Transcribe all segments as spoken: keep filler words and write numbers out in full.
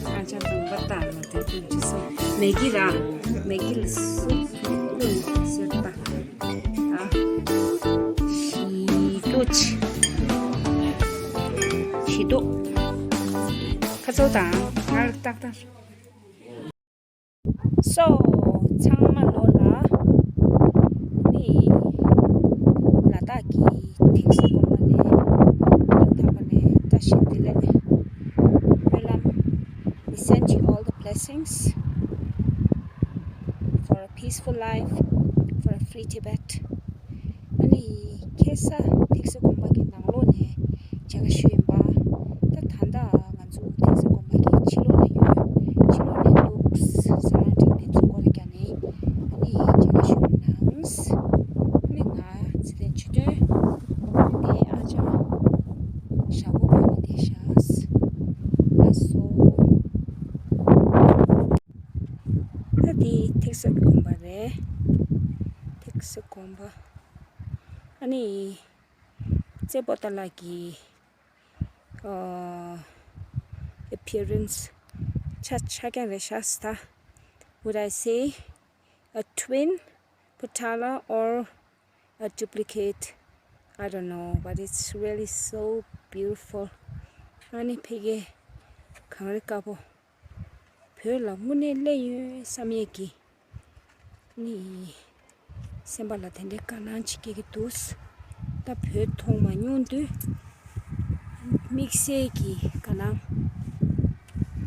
ཨ་ཅག་དང་བ་ཏང་ལ་དེ་དུ་ཅི་སོ། མེ་གི་ར། མེ་གི་ལ་སུ། ལུ་སེར་ཏ། ཨ། ཤི་ཏོ་ཆི། ཤི་ཏོ། ཁ་ཚོ་དང་ང་ཏག་ཏག་སོ། ཚང་མ་ལོ་ལ་ནི་ལ་དྭགས་ཀྱི་ཐེག་ས་དགོན་པ་ནས་ཐང་པ་ནས་བཀྲ་ཤིས་བདེ་ལེགས། སྨོན་ལམ། We send you all the blessings for a peaceful life, for a free Tibet. ཨ་ནི་ཁ་སང་ཐེག་ས་དགོན་པ་གི་ནང་ལོགས་ནས་མཇལ་ཁ་ཞུས་ཡིན་པ། ད་ད་ལྟ་ང་ཚོ་ཐེག་ས་དགོན་པ་གི་ཕྱི་ལོགས་ལ་ཡོད། ཕྱི་ལོགས་ནས་འདུག་ས་ར་འགྲིག་དེ་ཚོ་སྐོར་རྒྱག་ནས་ཨ་ནི་མཇལ་ཁ་ཞུས་གནང་། ཨ་ནི་ང་ཚེ་བརྟན་ཆོས་སྒྲོན། དེ་ཨ་ཅག་ཞྭ་སྒོ་བོད་ནས་བསྡད་ཤག་ལགས་སོ། ད་དེ་ཐེག་ས་དགོན་པ་རེད། ཐེག་ས་དགོན་པ། ཨ་ནི་རྩེ་པོ་ཏཱ་ལ་གི་ཨ་appearance ཆ་ཆ་རྐྱང་རེད་ཤག་ད། Would I say a twin Potala or a duplicate? I don't know, but it's really so beautiful. ཨ་ནི་ཕ་གི་གངས་རི་དཀར་པོ། བོད་ལ་དངོས་གནས་སླེབས་ཡོད་བསམ་ཡས་ཀྱི་ནི། སེམས་པ་ལ་དེ་འདྲའི་དགའ་སྣང་ཅིག་སྐྱེ་གི་འདུག་ད་བོད་མཐོང་མ་མྱོང་དུས་དམིགས་བསལ་གྱི་དགའ་སྣང་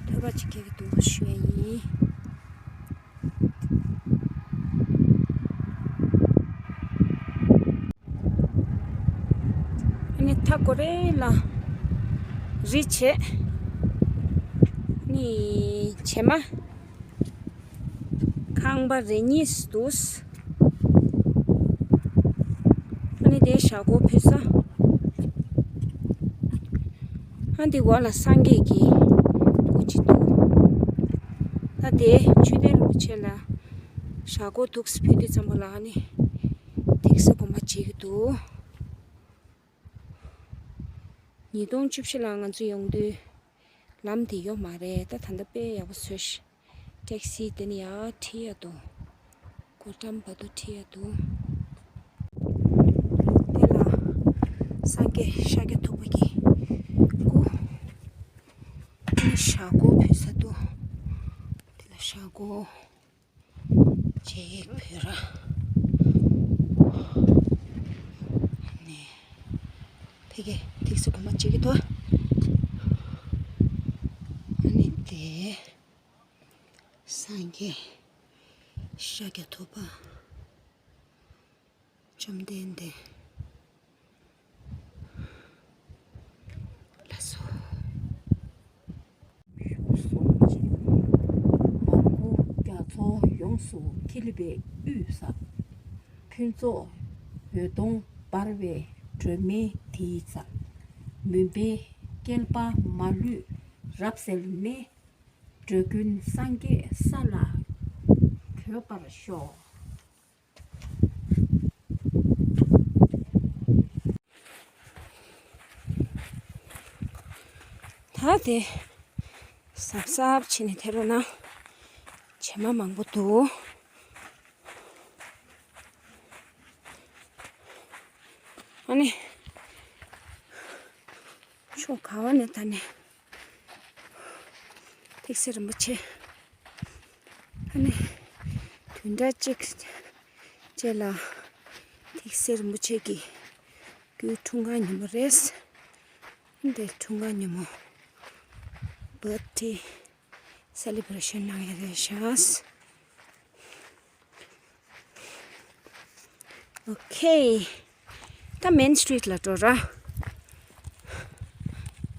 ཐོལ་པ་ཅིག་སྐྱེ་གི་འདུག་ཞུ་ཡ་ཡིན། ཨ་ནི་མཐའ་སྐོར་རེ་ལ་རི་བྱས། ནི་བྱེ་མ་ཁང་པ་རེ་གཉིས་འདུག་ཨ་ནི་དེ་ཞྭ་སྒོ་ཕུད་ས། ཨ་འདི་འོག་ལ་སངས་རྒྱས་ཀྱི་སྐུ་ཅིག་འདུག་ད་དེ་མཆོད་རྟེན་རིན་པོ་ཆེ་ལ་ཞྭ་སྒོ་འདུག་སེ་ཕུལ་དུས་ཙམ་པ་ལ་ཨ་ནི་ཐེག་ས་དགོན་པ་མཇལ་གྱི་འདུག་ཉིས་སྟོང་བཅུ་བཞི་ལ་ང་ཚོ་ཡོང་དུས་ལམ་དེ་ཡོད་མ་རེད། ད་ད་ལྟ་དཔེ་ཡག་པོ་བཟོས་ཤག་ཊེག་སི་དེ་ནས་ཡར་ཁྲིད་ཡ་འདུག་སྒོ་འགྲམ་བར་དུ་ཁྲིད་ཡ་འདུག་དེ་ལ་སངས་རྒྱས་ཤཱཀྱ་ཐུབ་པ་གི་སྐུ། དེ་ནས་ཞྭ་སྒོ་ཕུལ་ས་འདུག་དེ་ལ་ཞྭ་སྒོ་མཇལ་ཡས་ཕུལ་ར། ནས་ཕ་གི་ཐེག་ས་དགོན་པ་མཇལ་གྱི་འདུག་ཨ་ནི་དེ། སངས་རྒྱས་ཤཱཀྱ་ཐུབ་པ། བཅོམ་ལྡན་འདས། ལགས་སོ། བཞུགས་སོ་ཅེས། མར་ཁུ་རྒྱ་མཚོ་ཡོངས་སུ་འཁྱིལ་པའི་དབུས་སུ། ཕུན་ཚོགས་འོད་སྟོང་འབར་བའི་སྒྲོན་མེ་དེའི་རྩ། མུན་པའི་བསྐལ་པ་མ་ལུས་རབ་བསལ་ནས། འགྲོ་ཀུན་སངས་རྒྱས་ས་ལ་འགོད་པར་ཤོག་ད་དེ་གཟབ་གཟབ་བྱས་ནས་ཐད་རོགས་གནང་། བྱེ་མ་མང་པོ་འདུག་ཨ་ནི། ཕྱོགས་ག་བ་ནས་ད་ནས་ཐེག་སེ་རིན་པོ་ཆེ། ཨ་ནི་བདུན་ཕྲག་གཅིག་རྗེས་ལ་ཐེག་སེ་རིན་པོ་ཆེ་གི་སྐུའི་འཁྲུངས་སྐར་ཉིན་མོ་རེད། འདི་འཁྲུངས་སྐར་ཉིན་མོ་བར་ཐི་སེ་ལི་བྷི་རེ་ཤན་གནང་ཡ་རེད་ཤག་ཨོ་ཁེ། ད་མེན་སི་ཊི་རི་ཊི་ལ་འགྲོ་ར།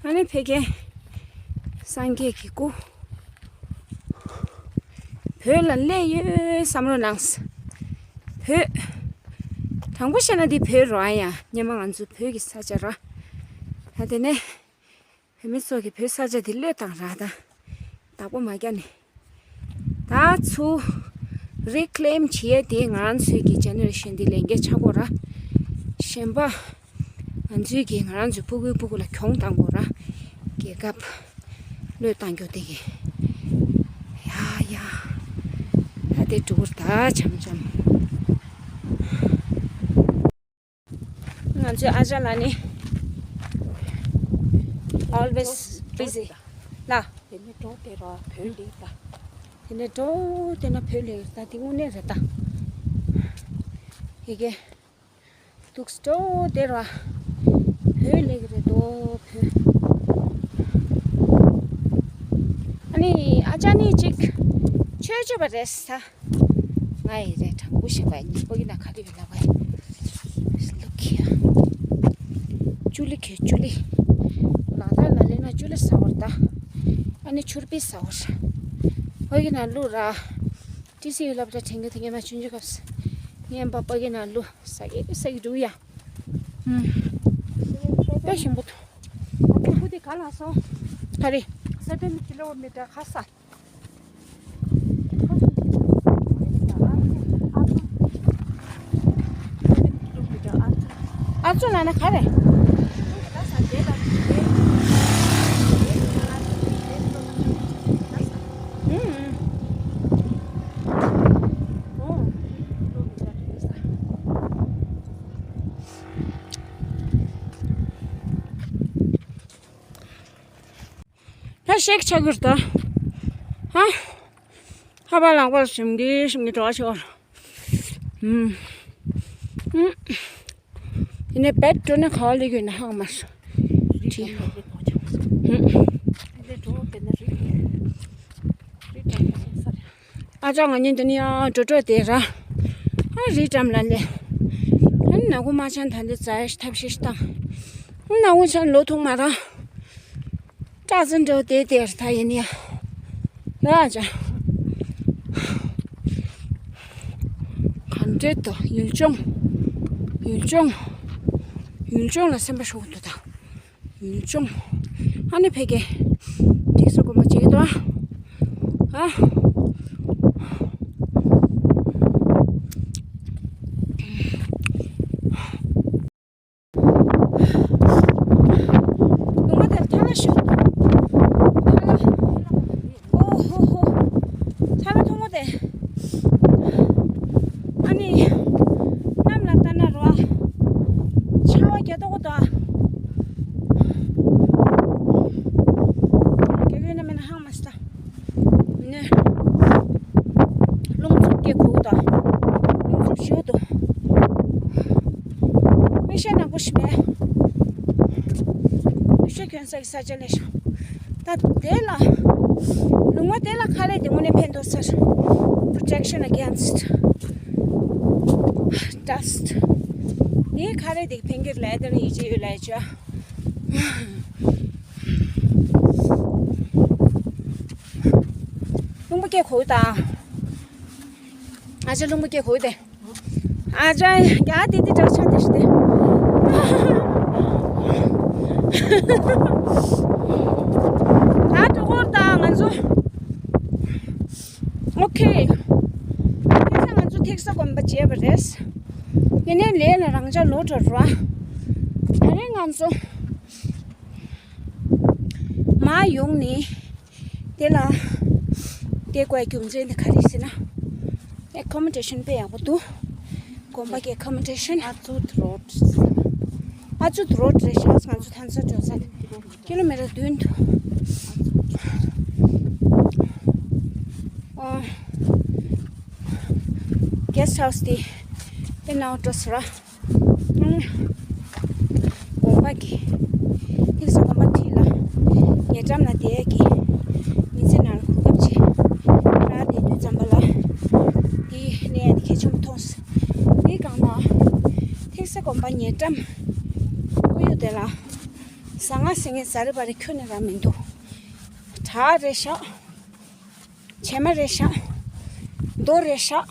ཨ་ནི་ཕ་གི་སངས་རྒྱས་ཀྱི་སྐུ། བོད་ལ་སླེབས་ཡོད་བསམ་བློ་གནང་། བོད། དྲང་པོ་བཤད་ན་འདི་བོད་རེད་ཡ། སྔོན་མ་ང་ཚོ་བོད་ཀྱི་ས་ཆ་ར། ད་དེ་ནས་བོད་མི་ཚོ་གིས་བོད་ས་ཆ་འདི་བློས་བཏང་ར་ད། བདག་པོ་མ་རྒྱག་ནས། ད་ཚུར་རི་ཀི་ལེམ་བྱེད་ཡས་དེ་ང་རང་ཚོའི་གི་ཇེ་ནེ་རེ་ཤན་འདི་ལས་འགན་ཆགས་དགོས་ར། གཞན་པ་ང་ཚོའི་གི་ང་རང་ཚོའི་ཕྲུ་གུའི་ཕྲུ་གུ་ལ་གྱོང་བཏང་དགོས་ར། རྒྱལ་ཁབ་བློས་བཏང་རྒྱུ་དེ་གི་ ཡ། ད་དེ་འགྲོ་གི་རེད་ད་འཆམ་འཆམ། ང་ཚོའི་ཨ་ཅག་ལགས་ནི་always busy ལ། དེ་ནས་འགྲོ་དེ་ར་བོད་ལིག་ད། དེ་ནས་འགྲོ་དེ་ན་བོད་ལིག་ད་དེ་དངོས་གནས་རེད་ད། ཡི་གེ། འདུག་སྤྲོ་སྟེར་བ། བོད་ལེགས་རེད་དོ་བོད། ཨ་ནི་ཨ་ཅག་ནི་ཅིག་ཆོས་ཆོས་པ་རེད་ས། ང་ཡི་རེད་དྲང་པོ་ཞིག་པ་ཡིན་པོ་ཡིན་ན་ག་རེ་ཡོད་ལ་བ་ཡིན། ལོ་ཁྱི་ཡ། ཅུ་ལི་ཁྱོད་ཅུ་ལི། ལག་དར་ལ་ལེན་ན་ཅུ་ལི་ཟ་བར་ད། ཨ་ནི་ཆུར་པི་ཟ་བར། བོ་ཡིན་ན་ལུ་ར། ཏི་སི་ཡི་སློབ་གྲྭ་དྲན་གི་དེ་ངས་མ་ཆུང་ཆུང་སྐབས་སུ། ངས་འབའ་པ་གི་ནང་ལུ་ས་གི་ས་གི་འགྲོ་ཡ། ཨུམ། དཔེ་ཞིམ་པོ་འདུག་ཨ་ཁུ་དེ་ག་ལ་སོང་། ག་རེ། སེ་བེན་ཀི་ལོ་མི་ཊར་ཁ་ས། ཨ་ཚོ་ལ་ན་ག་རེ། ཨུམ། ད་ཤེག་ཆག་གི་རེད་ད། ཧ། ཧ་པ་ལག་པར་ཞིམ་གི་ཞིམ་གི་འགྲོ་བ་ཤོར། ཨུམ། ཨུམ། ཡིན་ནའི་བེད་འགྲོ་ནས་ག་བ་ལས་ཡོད་ན་ཧང་མ་སོང་། ཁྲི། ཨུམ། ཨ་ཅག་ང་གཉིས་འདི་ནས་ཡང་འགྲོ་འགྲོ་དེ་ར། ཨ་རི་འགྲམ་ལ་ལས། ཨ་ནི་ནག་པོ་མ་ཆང་ད་འདི་ཙ་ཡ་ཐབས་ཤེས་བཏང་། ཨ་ནག་པོ་ཆང་ལོ་ཐུང་མ་ར། སྐྲག་ཟིན་འགྲོ་དེ་དེ་ར་ད་ཡིན་ཡ། ར་ཅག་ག་འདྲེ་དོ་ཡུལ་ལྗོངས། ཡུལ་ལྗོངས། ཡུལ་ལྗོངས་ལ་སེམས་པ་ཤོག་ཏུ་ད། ཡུལ་ལྗོངས། ཨ་ནི་ཕ་གི། ཏིག་སོ་གོམ་པ་བྱེད་དོ། ཨ། ལུང་པ་དེར་ཐ་ན་ཤོད། ཐ་ན། ཨོ་ཧོ་ཧོ། ཐ་ན་ཐུང་ངུ་དེ། ཨ་ནི། གནམ་ལ་ལྟ་ན་རོ། ཆར་པ་རྒྱག་ཏོག་ཏོ། རྒྱག་ཡོད་ན་མེད་ན་ཧང་མ་སྟ། ནས། རླུང་འཚུབ་སྐད་གོ་དང་། རླུང་འཚུབ་ཞུ་དང་། མིག་ཤེལ་ནག་པོ་ཞིག་མེད། མིག་ཤེལ་གྱོན་ས་ཀྱི་ས་ཆ་ལས་ཤོག་ད་དེ་ལ། ལུང་བ་དེ་ལ་ཁ་ལས་དེ་དངོས་གནས་ཕན་ཐོགས་ས་རེད། Protection against dust། དེའི་ཁ་ལས་དེ་ཕན་གྱི་ལས་དེ་ནི་ཡིད་ཆེས་ཡོད་ལས་ཆོག་རླུང་བུ་སྐད་གོ་དང་། ཨ་ཅག་རླུང་བུ་སྐད་གོ་དེ། ཨ་ཅག་ཡ་དེ་དེ་དྲག་ཆ་དེ་ཞིག་དེ། ད་དུ་གོར་དང་ང་ཚོ། ཨོ་ཁེ། ཁ་སང་ང་ཚོ་ཐེག་ས་དགོན་པ་མཇལ་བ་རེད། ཡིན་ནའི་ལས་ལ་རང་འཇགས་ལོག་འགྲོ་ར། ད་རེས་ང་ཚོ། མ་ཡོང་ནི། དེ་ལ། དེ་དགོས་རྒྱུ་མཚན་དེ་ག་རེ་ཟེར་ན། ཨེ་ཁོ་མོ་ཌེ་ཤན་དཔེ་ཡག་པོ་འདུག་དགོན་པ་གི་ཨེ་ཁོ་མོ་ཌེ་ཤན། ཨ་ཙུད་རོ་ཌི། ཨ་ཙུད་རོ་ཌི་རེད་ཤག་ང་ཚོ་ཐན་ས་འགྲོ་ས་ཀི་ལོ་མི་ཊར་བདུན་འདུག་ཨ། གེ་སི་ཊི་ཧའུ་སི་དེ་དེ་ནང་འགྲོ་ས་ར། དགོན་པ་གི། ཐེག་ས་དགོན་པ་འཁྲིས་ལ། ཉེ་འགྲམ་ལ་བསྡད་ཀྱི། མི་ཚེ་ནང་ལ་གོ་སྐབས་ཆེ། ར་བསྡད་དུས་ཙམ་པ་ལ། དེའི་གནས་དེ་གལ་ཆེན་པོ་མཐོང་སོང་། དེའི་སྒང་ལ། ཐེག་ས་དགོན་པ་ཉེ་འགྲམ། ཁོར་ཡུག་དེ་ལ། ཟ་ང་ཟེར་མཁན་ཟ་རེ་བ་རེ་ཁྱོན་ནས་ར་མི་འདུག་བྲག་རེད་ཤག་བྱེ་མ་རེད་ཤག་རྡོ་རེད་ཤག་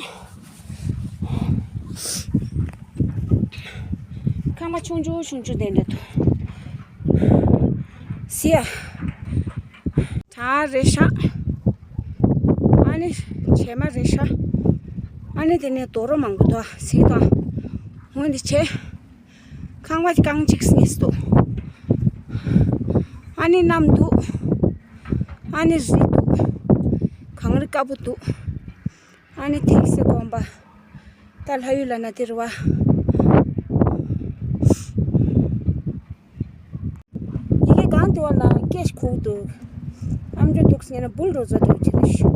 ཁང་པ་ཆུང་ཆུང་ཆུང་ཆུང་དེ་འདྲ་འདུག་ཟེར་ཡ། བྲག་རེད་ཤག་ཨ་ནི་བྱེ་མ་རེད་ཤག་ཨ་ནི་དེ་ནས་རྡོ་རོ་མང་པོ་འདུག་ཟེར་དང་། འོན་ཏེ་བྱེ། ཁང་པ་རྐང་གཅིག་གཉིས་འདུག་ཨ་ནི་གནམ་འདུག་ཨ་ནི་རི་འདུག་གངས་རི་དཀར་པོ་འདུག་ཨ་ནི་ཐིག་སེ་དགོན་པ། ད་ལྷ་ཡུལ་ལ་ན་དེ་རུ་བ། ཡི་གེ་གང་དེ་བ་ལ་སྐད་ཤིག་ཁུག་འདུག་ཨམ་ཅོག་འདུག་སེ་ངས་ན་བུལ་རོ་ཛ་འདྲ་བྱེད་རེ་ཞུ།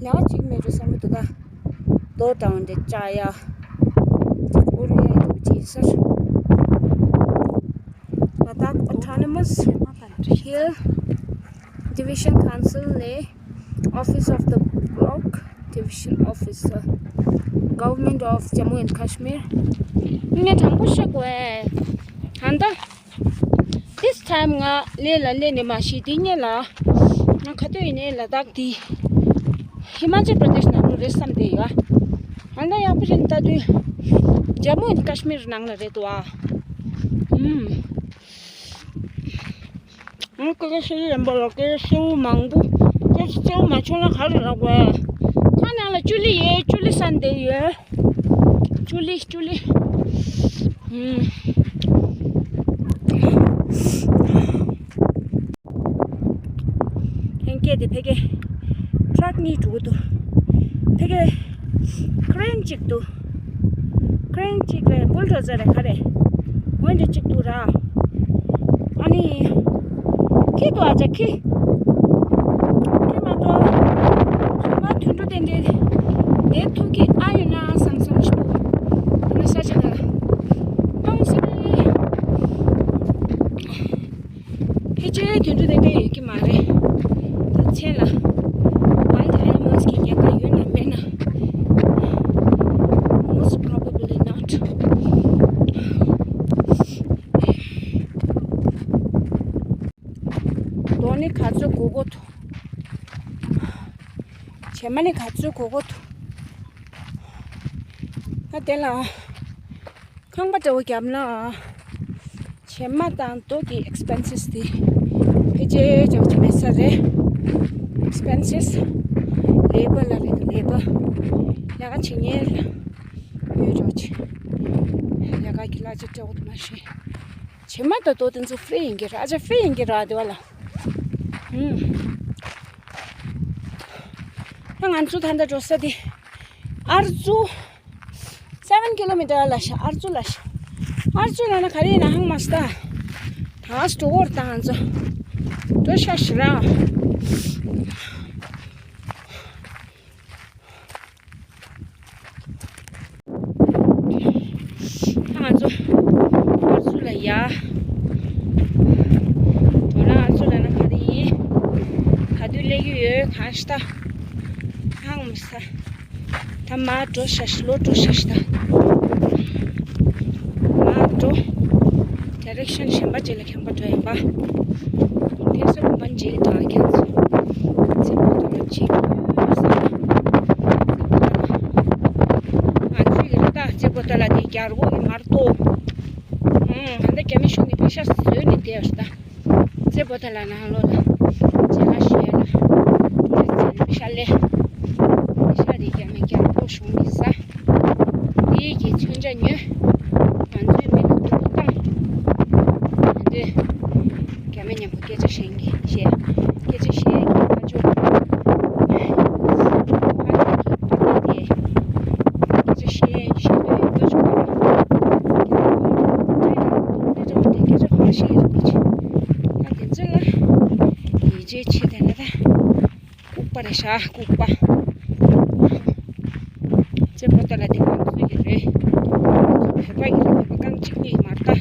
ལས་ཀ་ཅིག་མེད་རུ་བསམ་གི་འདུག་ད། དོ་དང་འདྲེ་ཅ་ཡ། ཨུ་རུ་ཡ་འདུག་ཅེས་ཟེར། Ladakh Autonomous Hill Division Council ནས། Office of the Block Division Officer, Government of Jammu and Kashmir. ངས་དྲང་པོ་བཤད་དགོས། ད་ལྟ་this time ང་ལས་ལ་སླེབས་ནས་མ་གཞི་འདི་སྔོན་ལ་ང་ག་དུས་ཡིན་ནའི་ལ་དྭགས་འདི་ཧི་མ་ཅལ་པྲ་དེཤ་ནང་ལོགས་རེད་བསམ་བསྡད་ཡོད། ད་ལྟ་ཡག་པོ་ཞིག་ལྟ་དུས་ཇམ་མུ་ཨེན་ཀ་ཤི་མིར་ནང་ལ་རེད་འདུག་ཨ། ཨུམ། ང་སྐད་ཆ་བཤད་ཀྱི་ཡིན་པ་ལ་སྐད་ཆ་གསལ་པོ་མང་པོ། སྐད་ཆ་གསལ་པོ་མ་བྱུང་ན་ག་རེ་རག་པ། ཁ་ནང་ལ་ཅུ་ལི་ཡོད། ཅུ་ལི་ས་འདི་ཡོད། ཅུ་ལི་ཅུ་ལི། ཧུམ། ལྷན་རྒྱས་དེ་ཕ་གི་ཊྲག་གཉིས་འགྲོ་གི་འདུག་ཕ་གི་ཁི་རེན་གཅིག་འདུག་ཁི་རེན་གཅིག་རེད། བུལ་ཌོ་ཛར་རེད། ག་རེ་འོན་ཏེ་གཅིག་འདུག་ར། ཨ་ནི། ཁྱི་འདུག་ཨ་ཅག་ཁྱི། ཁྱི་མ་གཏོགས། རེ་མ་དུད་འགྲོ་དེ་འདྲའི་དེ་ཐུག་གི་ཨ་ཡོད་ན་བསམ་བསམ་ཞིག་འདུག་ཨ་ནི་ས་ཆ་ན་སྟོང་སེ། ཕལ་ཆེར་དུད་འགྲོ་དེ་འདྲ་ཡོད་ཀྱི་མ་རེད། ད་མཚན་ལ། Wild animals གི་ཉེན་ཁ་ཡོད་ན་མེད་ན། Most probably not. དོ་ནི་ག་ཚོད་གོ་གོ་ཐུ། བྱེ་མ་ནི་ག་ཚོད་གོ་གོ་ཐུ། ད་དེ་ལ་ཁང་པ་འདྲ་བོ་བརྒྱབ་ན། བྱེ་མ་དང་རྡོ་གི་ཨེག་སི་པེན་སི་དེ་ཕལ་ཆེར་འཇོག་གི་མེད་ས་རེད། ཨེག་སི་པེན་སི་ལེ་བར་ལ་རེད། ལེ་བར་ལས་ཀ་བྱེད་མཁན་ལ་ཡོད་འགྲོ་ཆེ། ལས་ཀ་གི་གླ་ཆ་སྤྲད་འོ་དུ་མ་ཤེས། བྱེ་མ་དང་རྡོ་དེ་ཚོ་ཧྥི་རི་ཡིན་གྱི་ར། ཨ་ཅག་ཧྥི་རི་ཡིན་གྱི་ར་དེ་བ་ལ། ཧུམ། ད་ང་ཚོ་ད་ལྟ་འགྲོ་ས་དེ་ཨར་ཙུ་seven kilometer ལ་ཤ། ཨར་ཙུ་ལ་ཤ། ཨར་ཙུ་ལ་ན་ག་རེ་ཡིན་ན་ཧང་མ་སྟ། ད་ཨ་སྟོ་གོར་ད་ང་ཚོ་འགྲོ་ཤ་ཤི་ར། ང་ཚོ་ཨར་ཙུ་ལ་ཡ། དོ་ན་ཨར་ཙུ་ལ་ན་ག་རེ་ཡིན། ག་དུས་སླེབས་ཀྱི་ཡོད་གང་ཤ་ད། ཧང་མ་ས། ད་མར་འགྲོ་ཤ་ཤ། ལོག་འགྲོ་ཤ་ཤ་ད། མར་འགྲོ། ཌའི་རེག་ཤན་གཞན་པ་ཅིག་ལ་ཁྱམས་པ་འགྲོ་ཡིན་པ། དེ་སོགས་མ་འཇིག་དང་ཁྱེད་ཚོ། ཚེ་པོ་ཏ་ལ་ཅིག་ང་ཚོའི་ཡུལ་ད་ཚེ་པོ་ཏ་ལ་དེ་རྒྱལ་སྒོ་གི་མར་གཏོགས། ཨང་། ད་རྒྱ་མི་གཞུང་གི་པེ་ཤ་བཟོས་ནས་བསྡད་ཡོད་ད། ཚེ་པོ་ཏ་ལ་ནང་ལོགས་ལ་མཇལ་ཁ་ཞུ་ཡ་ལ་ཊུ་རི་སི་ཊི་ཚོས་པེ་ཤ་ལེན། པེ་ཤ་དེ་རྒྱ་མི་རྒྱལ་པོ་གཞུང་གིས་ཟ། དེ་གི་མཚོན་ཆ་ཉོས། ང་ཚོའི་མི་ལ་སྡུག་པོ་བཏང་། ང་ཚོས་རྒྱ་མི་མཉམ་པོ་སྐད་ཆ་བཤད་གི་བཤད། སྐད་ཆ་བཤད་ཀྱི་ཁ་ཕྱོགས། ཁ་ཕྱོགས་ཀྱི་པ་ཏི་དེ། སྐད་ཆ་བཤད་བཤད་འདོད་ཡོད་པ་ཆུང་བ་རེད། སྐད་ཆ་གང་བཤད་ཡོད་པ་ཆེ། ད་དེ་ཚོ་ལ་ཡིད་ཆེས་བྱེད་དེ་ན་ད། ལྐུགས་པ་རེད་ཤག་ལྐུགས་པ། ཚེ་པོ་ཏ་ལ་དེ་ང་ཚོའི་གི་རེད། ང་ཚོ་བོད་པ་གི་རེད། བོད་པ་རྐང་གཅིག་གཉིས་མ་རེད་ད།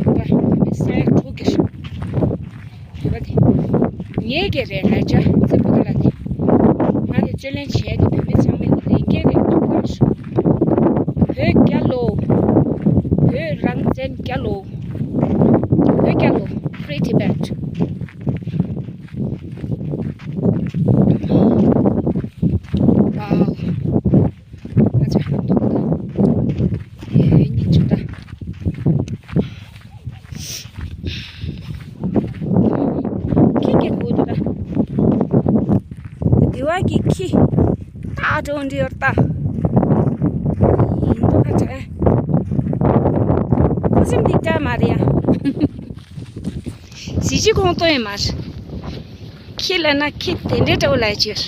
བོད་པ་མི་སེར་དྲུག་གི་རེད། བོད་པ་དེ་ངའི་གི་རེད་ལ་ཅག་ཚེ་པོ་ཏ་ལ་དེ། ང་གི་རྩོད་ལེན་བྱས་ཏེ་བོད་མི་ཚང་མའི་གི་ལས་འགན་རེད་འདུག་ག་བོད་རྒྱལ་ལོ། བོད་རང་བཙན་རྒྱལ་ལོ། བོད་རྒྱལ་ལོ། Free Tibet. Wow. ཨ་ཅག་ཡེ་ཉིན་ཆུ་ད། ཁྱི་སྐད་གོ་འདུག་ད། དེ་བ་གི་ཁྱི། ད་འགྲོ་འདྲི་ཡོད་ད། ཡིན་འདུག་ད་ཅག་ཁུ་སིམ་འདི་ད་མ་རེད་ཡ། གཟི་བརྗིད་ཁོང་སྟོན་ཡིན་མ་རེད། ཁྱི་ལ་ན་ཁྱི་དེ་འདྲའི་འདྲ་བོ་ལ་ཡ་ཅིག་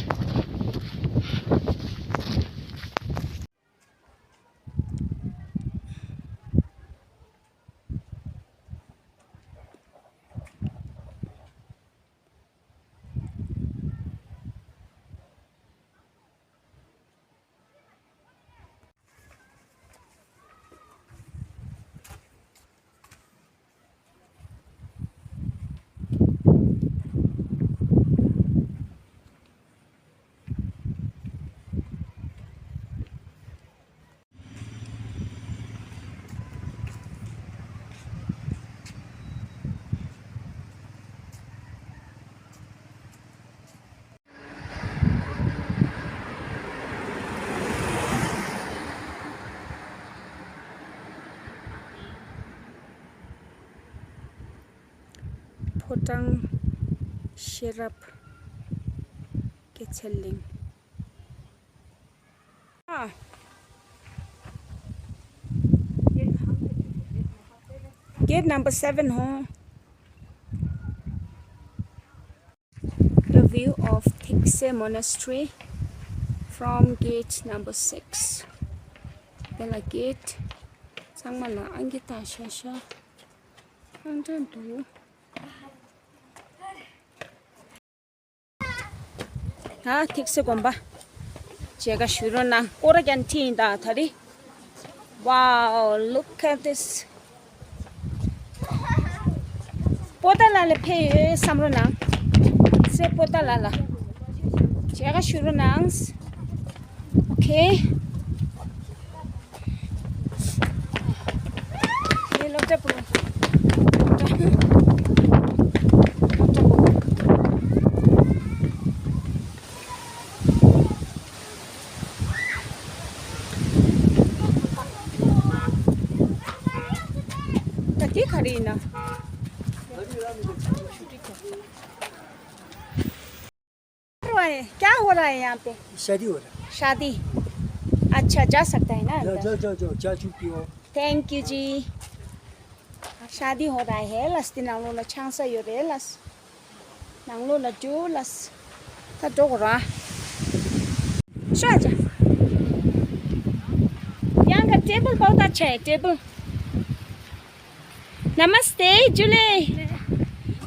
ཀྲང་ཤེས་རབ་སྐྱེད་ཚལ་གླིང་། ཨ། Gate number seven ཧོ། The view of Thikse Monastery from gate number six. དེ་ལ་གེ་ཊི་ཚང་མ་ལ་ཨང་ཀི་བཏགས་ཤག་ཤག་ཧང་ཀྲང་འདུག་ད་ཐིག་སེ་དགོན་པ་མཇལ་ཁ་ཞུ་རོགས་གནང་། སྐོར་ར་ཀྱང་ཁྲིད་ཡིན་ད་ད་རེས། Wow, look at this. པོ་ཏཱ་ལ་ལ་ཕེབས་ཡོད་བསམ་རོགས་གནང་། སེ་པོ་ཏཱ་ལ་ལ་མཇལ་ཁ་ཞུ་རོགས་གནང་། Okay. ཡེ་སློབ་གྲྭ་པོ། ད་འདི་ག་རེ་ཡིན་ན། क्या हो रहा है? क्या हो रहा है यहाँ पे? शादी हो रहा है। शादी। अच्छा, जा सकता है ना अंदर? जाओ, जाओ, जाओ, चाय चुप पियो। Thank you जी। शादी हो रहा है लस, ནང་ལོགས་ལ་ཆང་ས་ཡོད་རེད་ལ། ནང་ལོགས་ལ་འགྲོ་ལ། ད་འགྲོ་དགོས་ར། ཤ་ཅ། यहाँ का टेबल बहुत अच्छा है, टेबल। नमस्ते, जुले।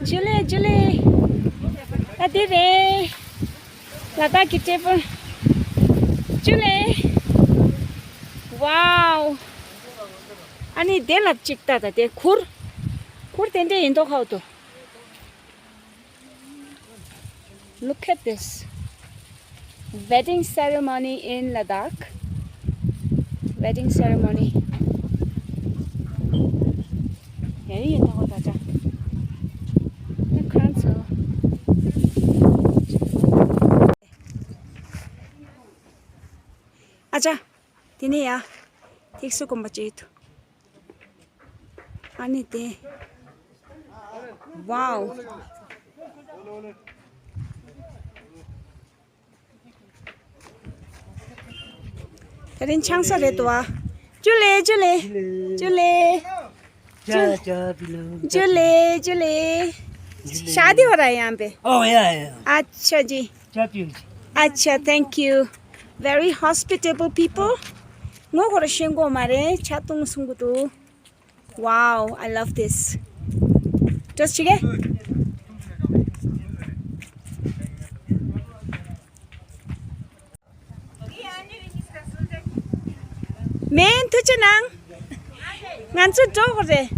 जुले, जुले। अति रे। लता की टेबल। जुले। Wow। अनि दे लग चिकता था, दे खुर। खुर तेंदे इंदो खाओ तो। Look at this. Wedding ceremony in Ladakh. Wedding ceremony. ཨ་ཅག་དེ་ནས་ཡ། ཐིག་སེ་དགོན་པ་ཅིག་ཡོད་དོ། ཨ་ནི་དེ། Wow. དེ་རིང་ཆང་ས་རེད་དོ་ཨ། ཇུ་ལེ་ཇུ་ལེ། ཇུ་ལེ། ཇུ་ལེ། ཇུ་ལེ། शादी हो रहा है यहाँ पे? ओ या या। अच्छा जी। चाय पियो जी। अच्छा, thank you। Very hospitable people. ངོ་ཁོ་ར་ཤེས་གོ་མ་རེད། ཆ་ཏུང་སུང་གུ་ཏུ། Wow, I love this. Just chicken? མེན་ཐུ་ཅི་ནང་། ང་ཚོ་འགྲོ་དགོས་རེད།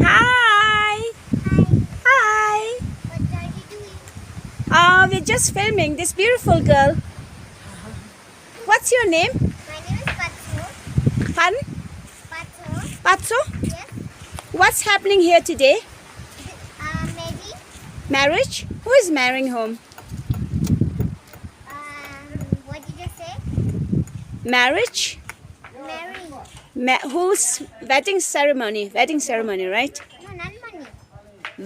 Hi. Hi. Uh, we're just filming this beautiful girl. What's your name? My name is Patso. Pardon? Patso. Patso? Yes. What's happening here today? Uh, marriage. Marriage? Who is marrying whom? Um, what did you say? Marriage? Marriage. Ma- who's wedding ceremony? Wedding ceremony, right? No, not money.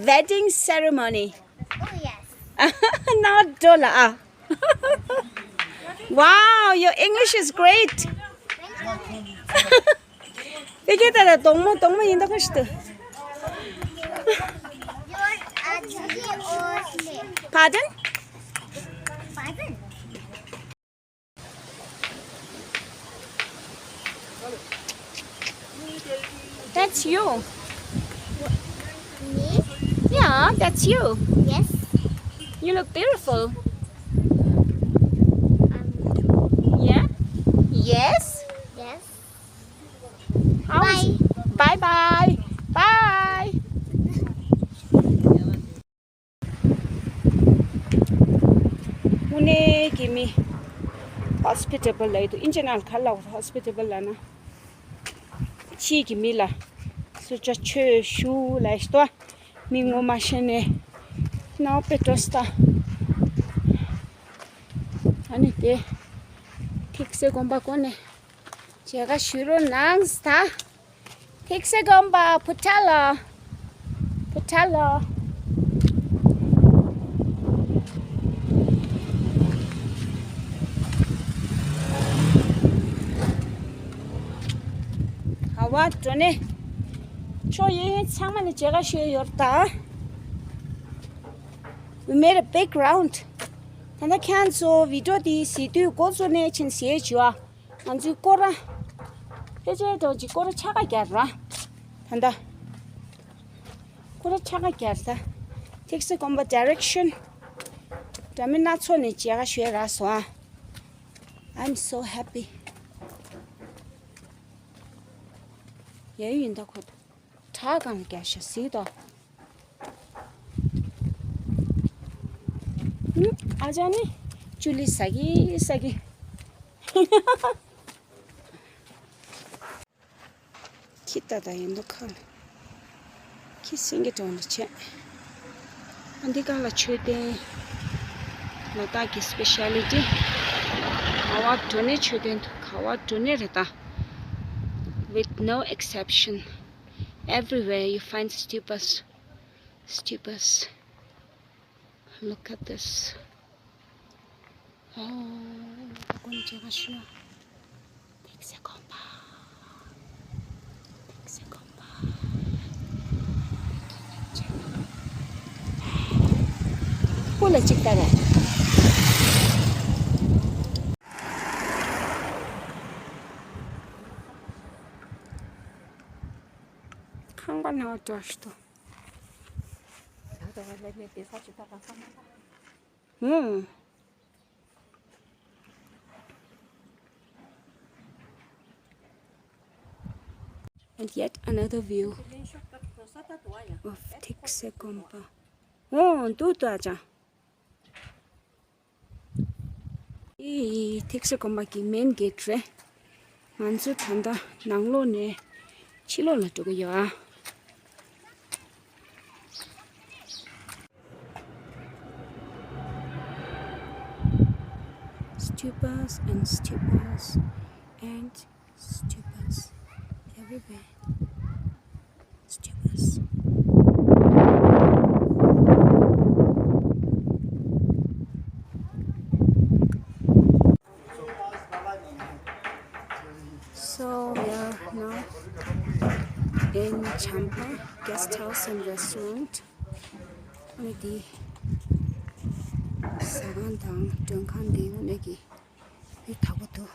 Wedding ceremony. Oh, yes. Not dollar. Ah. Wow, your English is great. Thank you. དེ་ག་ད་ད་དོང་མོ་དོང་མོ་ཡིན་ད་ཁོ་ཤི་ཏུ། You're a Didi or Sule? Pardon? Pardon? That's you. Me? Yeah, that's you. Yes. You look beautiful. Um, yeah? Yes? Yes. Bye. Bye bye. Bye. དངོས་གནས་ཀྱི་མི་ཧོ་སི་པི་ཊེ་བལ་ལ་ཡོད་དུ། ཨིན་ཇི་ནང་ལ་ག་ལ་ཧོ་སི་པི་ཊེ་བལ་ལ་ན། ཕྱིའི་གི་མི་ལ་སུ་ཅ་ཆོས་ཞུ་ལ་ཤི་ཏོ། མི་ངོ་མ་ཤེས་ནས་ནའོ་པེ་ཏྲོ་སྟ། ཨ་ནི་དེ་ཐིག་སེ་དགོན་པ་ཀོ་ནས། མཇལ་ཁ་ཞུ་རོགས་གནང་ད། ཐིག་སེ་དགོན་པ་བུ་ཁྲ་ལོ། བུ་ཁྲ་ལོ། ག་བ་འགྲོ་ནས། ཕྱོགས་གཡས་གཡོན་ཚང་མ་ནས་མཇལ་ཁ་ཞུ་ཡོད་ད། We made a big round. ད་ལྟ་ཁྱེད་ཚོ་བི་ཌིའོ་འདི་གཟིགས་དུས་འགོ་བཙུགས་ནས་ཕྱིན་ཟེར་བྱུང་ཨ། ང་ཚོའི་སྐོར་ར། ཕལ་ཆེར་འགྲོ་གཅིག་སྐོར་ར་ཆ་ག་རྒྱག་ར། ད་ལྟ། སྐོར་ར་ཆ་ག་རྒྱག་ད། ཐིག་སེ་དགོན་པ་ཌའི་རེག་ཤན། འདྲ་མིན་སྣ་ཚོགས་ནས་མཇལ་ཁ་ཞུ་ཡ་རག་སོང་ཨ། I'm so happy. ཡ་ཡིན་ད་ཁོ། བྲག་སྒང་ལ་རྒྱག་ཤག་གཟིགས་དང་། ཨ་ཅག་ནི་ཅུ་ལི་ཟ་གི་ཟ་གི། ཁྱི་ལྟ་ད་ཡིན་འདུག་ཁ་ལ། ཁྱི་སེང་གེ་གྲོང་ལ་ཆས། ཨ་འདི་ག་ལ་མཆོད་རྟེན། ལ་དྭགས་ཀྱི་སི་པེ་ཤ་ལི་ཊི། ག་བ་འགྲོ་ནས་མཆོད་རྟེན་འདུག་ག་བ་འགྲོ་ནས་རེད་ད། With no exception, everywhere you find stupas. Stupas. Look at this. Oh, ད་ཀུན་མཇལ་ཁ་ཞུ། ཐིག་སེ་དགོན་པ། ཐིག་སེ་དགོན་པ། ཀུན་ལ་གཅིག་ལྟ་ར། ཁང་པ་ནང་བཀྲ་ཤིས་ཏོ། ཧུམ། And yet another view of ཐིག་སེ་དགོན་པ། ཨོ་འདུག་ཏུ་ཨ་ཅག་ཨི། ཐིག་སེ་དགོན་པ་གི་མེན་གེ་ཊི་རེད། ང་ཚོ་ད་ལྟ་ནང་ལོགས་ནས་ཕྱི་ལོགས་ལ་འགྲོ་གི་ཡོད་ཨ། Stupas and stupas and stupas everywhere. Stupas. So we are now in Champa Guest House and Restaurant. ཨ་ནི་འདི་ཟ་ཁང་དང་མགྲོན་ཁང་འདི་དངོས་གནས་ཀྱི་ཡིད་དག་པོ་འདུག་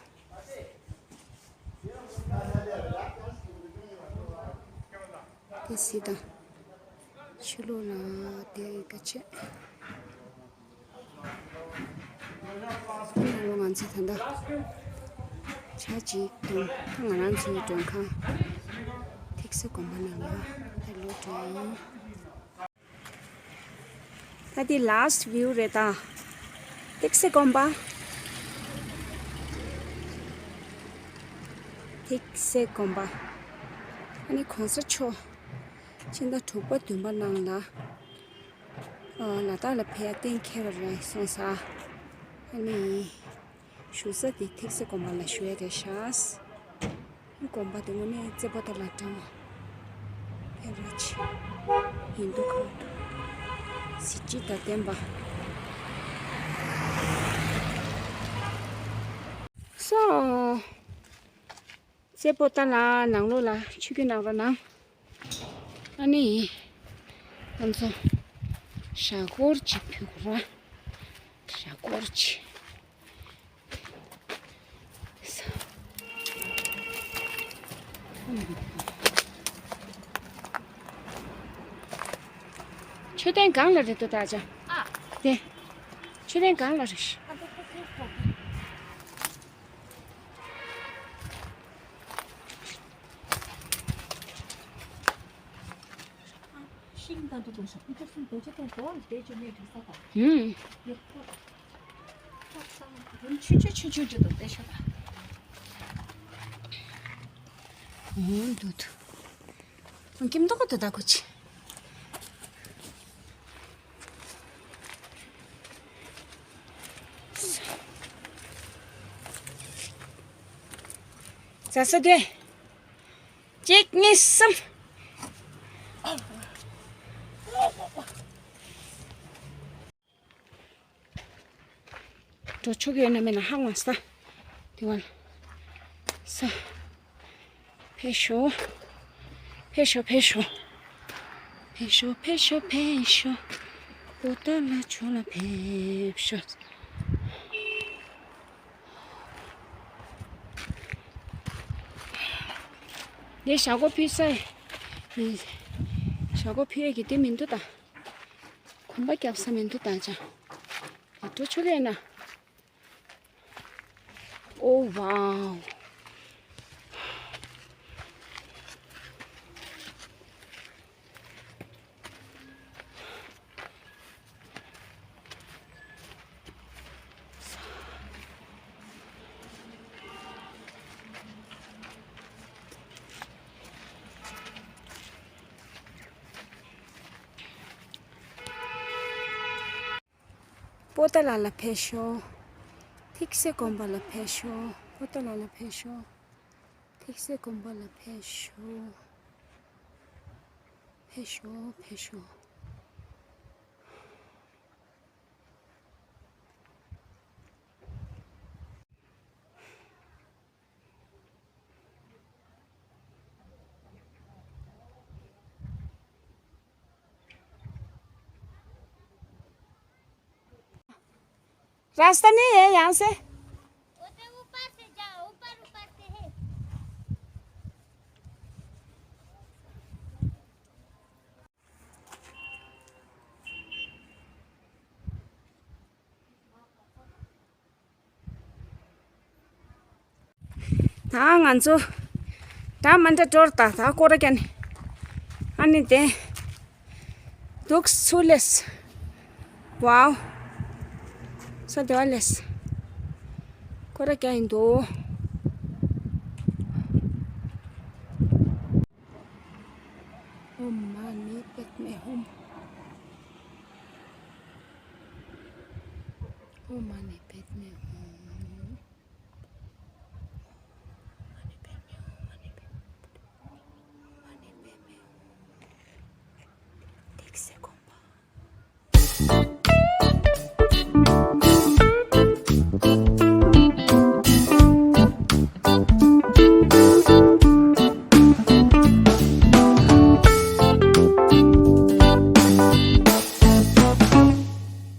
དེ་སི་དང་ཕྱི་ལོགས་ལ་དེ་ག་ཆེ། ང་ཚོ་ད་ལྟ་ཆ་གཅིག་དང་ང་རང་ཚོའི་མགྲོན་ཁང་ཐིག་སེ་དགོན་པ་ནང་ལ་ད་ལོག་འགྲོ་ཡིན། ད་འདི་ལཱ་སི་ཊི་བིའུ་རེད་ད། ཐིག་སེ་དགོན་པ། ཐིག་སེ་དགོན་པ། ཨ་ནི་གོང་ས་མཆོག་ཕྱི་ཟླ་དྲུག་པ་བདུན་པ་ནང་ལ་ཨ་ལ་དྭགས་ལ་ཕེབས་ཡ་གཏན་འཁེལ་བ་རེད་གསུངས་ས། ཨ་ནི་བཞུགས་ས་དེ་ཐིག་སེ་དགོན་པ་ལ་བཞུགས་ཡ་རེད་ཤག་དགོན་པ་དེ་དངོས་གནས་རྩེ་པོ་ཏ་ལ་འདྲ་བ། ཕེབས་ར་ཆེ། ཧིན་དུ་ཁ། གཟི་བརྗིད་དང་ལྡན་པ། སོ། རྩེ་པོ་ཏ་ལ་ནང་ལོགས་ལ་ཆུ་རྒྱུན་ནང་རོ་ནང་། ཨ་ནི། ང་ཚོ་ཞྭ་སྒོར་གཅིག་ཕུལ་དགོས་ར། ཞྭ་སྒོར་གཅིག་མཆོད་རྟེན་སྒང་ལ་རེད་འདུག་ད་ཅག་ཨ། དེ། མཆོད་རྟེན་སྒང་ལ་རེད། ཤིང་དང་དུ་དུ་ཤོག་ཨི་ཏོ་སུན་དོ་ཅེ་ཏོ་དོ་ལ་དེ་ཅོ་མེ་དྲི་ས་དང་། ཧུམ། ཡོད་ཁོ། ཁོ་ས་རུམ་ཆུ་ཆུ་ཆུ་ཆུ་ཅོ་དོ་དེ་ཤོག་ད། ཧུམ་དུ་དུ། ཁོང་ཀིམ་དོ་ཁོ་དོ་ད་ཁོ་ཆི། ཟ་ས་དེ། གཅིག་གཉིས་གསུམ། འགྲོ་ཆོག་གི་ཡོད་ན་མེད་ན་ཧ་གོ་མ་སོང་། དེ་བ་ལ། ས། ཕེབས་ཤོག་ཕེབས་ཤོག་ཕེབས་ཤོག་ཕེབས་ཤོག་ཕེབས་ཤོག་ཕེབས་ཤོག་པོ་ཏཱ་ལ་ཕྱོགས་ལ་ཕེབས་ཤོག་འདི་ཞྭ་སྒོ་ཕུད་ས་ཡིན། ཞྭ་སྒོ་ཕུད་ཡས་ཀྱི་དེ་མི་འདུག་ད། གོམ་པ་རྒྱབ་ས་མི་འདུག་ད་ཅང་། འགྲོ་ཆོག་གི་ཡོད་ན། Oh wow. པོ་ཏཱ་ལ་ལ་ཕེབས་ཤོག་ཐིག་སེ་དགོན་པ་ལ་ཕེབས་ཤོག་པོ་ཏཱ་ལ་ལ་ཕེབས་ཤོག་ཐིག་སེ་དགོན་པ་ལ་ཕེབས་ཤོག་ཕེབས་ཤོག་ཕེབས་ཤོག रास्ता नहीं है यहाँ से। वो तो ऊपर से जाओ, ऊपर ऊपर से है। ད་ང་ཚོ་ད་མ་འདྲ་འགྲོར་ད་ད་སྐོར་ར་རྒྱག་ནི། ཨ་ནི་དེ་འདུག་སུ་ལེས། ཝའོ། ས་དེ་བ་ལེས། སྐོར་ར་རྒྱག་ཡིན་འདུག་ཨོཾ་མ་ཎི་པདྨེ་ཧཱུྃ། ཨོཾ་མ་ཎི་པདྨེ་ཧཱུྃ།